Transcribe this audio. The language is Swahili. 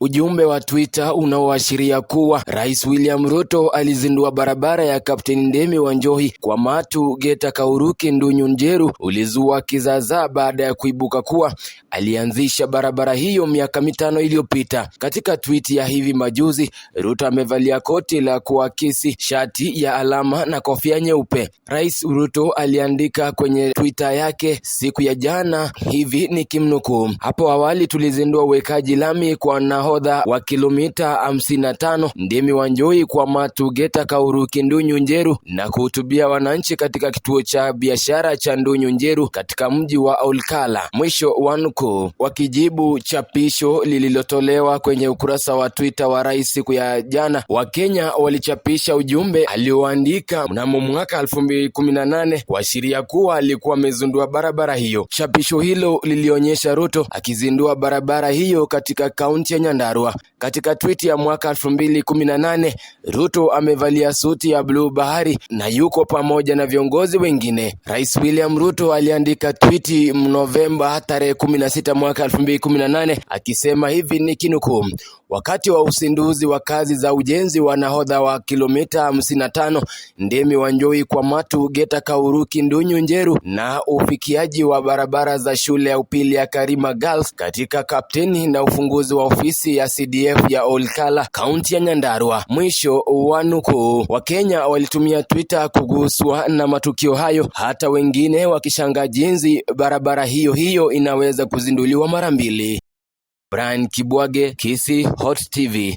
Ujumbe wa Twitter unaoashiria kuwa Rais William Ruto alizindua barabara ya Captain Ndemi Wanjohi kwa Matu Geta Kauruki Ndunyu Njeru ulizua kizaazaa baada ya kuibuka kuwa alianzisha barabara hiyo miaka 5 iliyopita. Katika tweet ya hivi majuzi, Ruto amevalia koti la kuakisi, shati ya alama na kofia nyeupe. Rais Ruto aliandika kwenye Twitter yake siku ya jana hivi nikimnukuu: "Hapo awali tulizindua uwekaji lami kwa nahodha wa kilomita 55 Ndemi Wanjohi kwa Matu Geta Kauruki Ndunyu Njeru na kuhutubia wananchi katika kituo cha biashara cha Ndunyu Njeru katika mji wa Olkala." Mwisho wa nukuu. Wakijibu chapisho lililotolewa kwenye ukurasa wa Twitter wa rais siku ya jana, Wakenya walichapisha ujumbe alioandika mnamo mwaka 2018 kuashiria kuwa alikuwa amezindua barabara hiyo. Chapisho hilo lilionyesha Ruto akizindua barabara hiyo katika kaunti ya Nyandarua. Katika tweet ya mwaka 2018, Ruto amevalia suti ya bluu bahari na yuko pamoja na viongozi wengine. Rais William Ruto aliandika tweet Novemba tarehe 16 mwaka 2018 akisema hivi nikinukuu: "Wakati wa uzinduzi wa kazi za ujenzi wa nahodha wa kilomita 55 Ndemi Wanjohi kwa Matu Geta Kauruki Ndunyu Njeru na ufikiaji wa barabara za shule ya upili ya Karima Girls katika Kapteni na ufunguzi wa ofisi ya CDF ya Olkala, kaunti ya Nyandarua." Mwisho wa nukuu. Wakenya walitumia Twitter kuguswa na matukio hayo, hata wengine wakishangaa jinsi barabara hiyo hiyo inaweza kuzinduliwa mara mbili. Brian Kibwage, Kisii Hot TV.